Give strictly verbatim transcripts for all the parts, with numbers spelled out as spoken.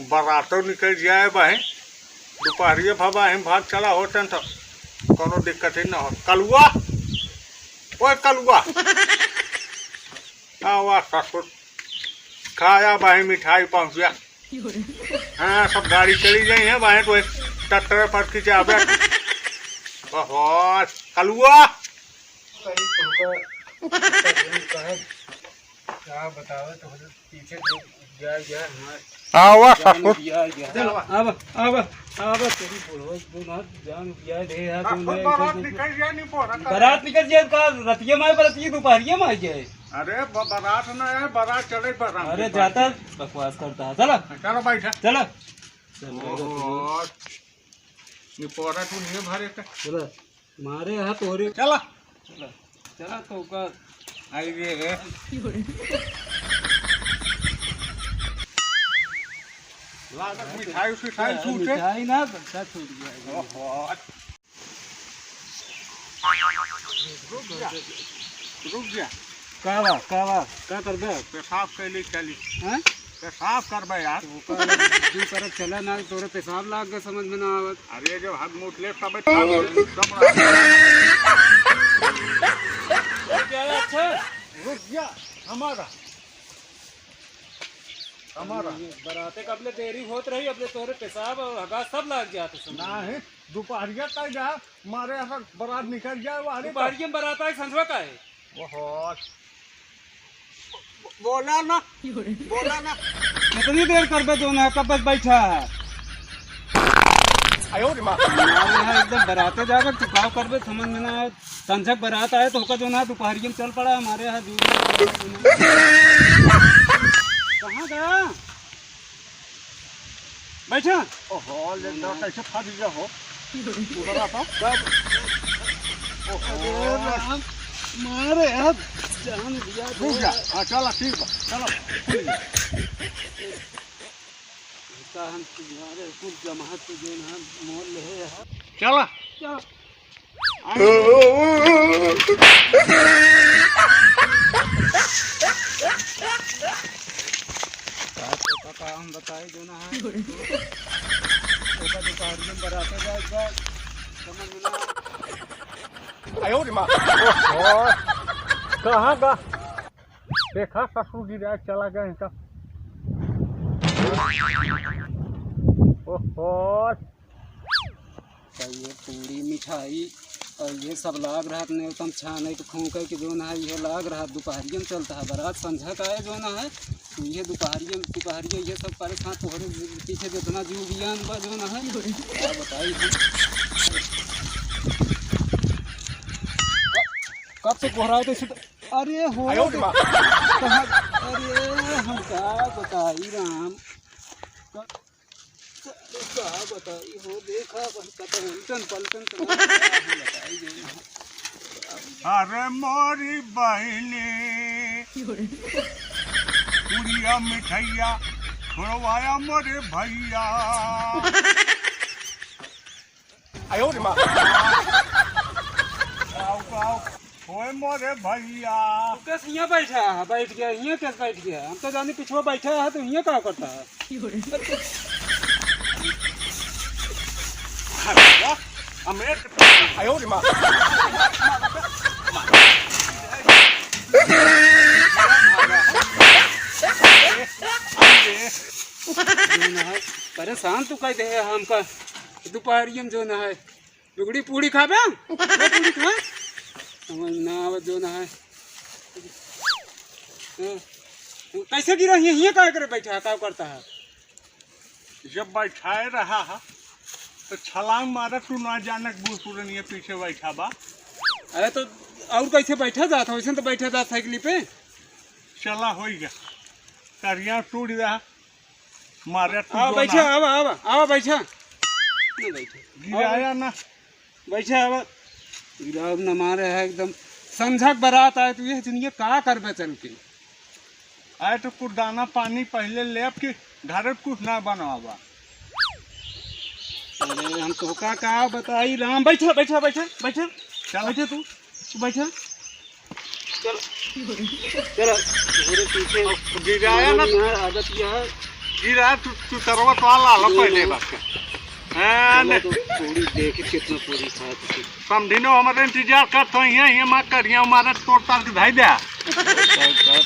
बरातो निकल जाए बाहे, दुपहरिया भवा हिम भाग चला होतन तो कौनो दिक्कत ही ना हो। कलुआ, ओए कलुआ, आवा ससुर, खाया बाहे मिठाई पहुँच गया। हाँ, सब गाड़ी चली गई है बाहे तो ट्रैक्टर पर की जावे। बहुत कलुआ। कहीं तुमका, तुमका कहे, क्या बतावे, तो पीछे जो गया, गया, हमारे आवा जान ससुर। गया, गया। चलो, अब, अब, अब तेरी बोलो, दोनों जान गया, दे यार, हाँ, दोनों तो बारात ऐसे निकल गया, नहीं बोला था। बारात निकल जाए का, रतिया में आए, बरतिया दोपहरिया में आ जाए। अरे, ब-, बारात ना है, बारात चले, बारात अरे, निकल। जाता, बकवास करता है, चलो। चलो, बैठा। चलो। चलो, ओहो, निपोरा तू नहीं भरे थे। चलो। मारे हाथ हो रे। चला। चला, चला तो का। आई रे। लागत मिठाई उठाई छूटे। मिठाई ना, बच्चा छूट गया। ओहो। रुक जा। रुक जा। का बा, का बा, का करबे? पेशाब कैले चली। हैं? पेशाब करबे यार। ओकर दू तरफ चला ना, तोरे पेशाब लाग गए, समझ में ना आवत। अरे, जब हाथ मुठ ले, तबे तब रहा। अच्छा। रुक जा, हमारा। हमारा। ये बराते कबले देरी होत रही, अबले तोरे पेशाब और हगा सब लाग जात है, समझ में। ना है, दोपहरिया तक जा, मारे यहाँ बरात निकल जाए, वो अरे दोपहरिया में बरात आए, संझवा का है? ओहो। बोला ना, बोला ना। कितनी देर करबे दोनों है, कब बस बैठा है? आयो रे माँ। हमारे यहाँ एकदम बराते जाकर तू का करबे, समझ में ना आए। संझक बरात आए तो होकर जो ना दोपहरिया में चल पड़ा हमारे यहाँ दूर। कहाँ गया? बैठा। ओहो, ले ना। कैसे फंस गया हो? उधर आता। कब? ओहो। अरे राम, मारे अब जान दिया रुक जा। दे। हाँ, चला, ठीक बा, चला। का हम तुम्हारे कुल जमात के जो ना मोल ले है। चला। चला। का तो पता हम बताई जो ना है। ओका दुकान में बराते जाए, जाए। समझ में ना। आयो रे माँ। ओहो, कहाँ का? देखा ससुर गिरा चला गए इनका। ओहो। तो ये पूरी मिठाई और ये सब लाग रहा अपने एकदम छाने के खोंके के जो ना है, ये लाग रहा दोपहरिया में चलता है बरात संझा का है जो ना है, तो ये दोपहरिया में, दोपहरिया ये सब परेशान तोहरे पीछे जितना जीव ज्ञान बा जो ना है, क्या बताई हम। कब से कोहराए तो सुत-, अरे हो आयो रे माँ। कहाँ, अरे हम का बताई राम। अरे का बताई हो, देखा बस कतौ उल्टन पलटन तो ना हम बताई जो। अरे मोरी बहिनी, पुड़िया मिठैया छोड़वाया मोरे भैया। आयो रे माँ। आओ, आओ। ओए मोरे भैया। तू कैसे हियाँ बैठा है? बैठ गया, हियाँ कैसे बैठ गया? हम तो जानी पिछवा बैठा है, तू हियाँ का करता है? अरे वाह, हम एक आयो रे माँ। जो ना है, परेशान तू कह दे है हमका। दोपहरिया में जो ना है, लुगड़ी पूड़ी खाबे? ले पूड़ी खा। समझ ना आवत जो ना है। तो, तो कैसे गिरा हियाँ, हियाँ का करे बैठा है, का करता है? जब बैठाए रहा है, तो छलांग मारा तू ना जानक बूढ़ पुरनिया पीछे बैठा बा। अरे तो और कैसे बैठा जात है? वैसे तो बैठा जात साइकिल पे। चला होई गया। करिया टूट रहा। मारे तू आवा, जो बैठा, ना। आवा, आवा, आवा, बैठा। ना बैठा। गिराया ना। बैठा, आवा। गिराव ना मारे है एकदम। संझक बरात आए, तू ये दुनिया का करबे चल के? आए तो कुछ दाना पानी पहले लेब कि घर कुछ ना बनावा। अरे, हम तोहका का बताई राम। बैठा, बैठा, बैठा, बैठा। चल। बैठा तू। बैठा। चलो। चलो। मेरे पीछे गिराया ना। यहाँ आदत यह है। गिरा तू, तू तरवा तो आला, आला पहले बात कर। हाँ, चलो ने। तो पूरी देखी कितना पूरी खात थी। समझी नो, हमारे इंतजार करत हो, हियाँ, हियाँ मत कर, हियाँ हमारे तोड़ ताड़ के धाई दे।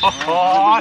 ओहो।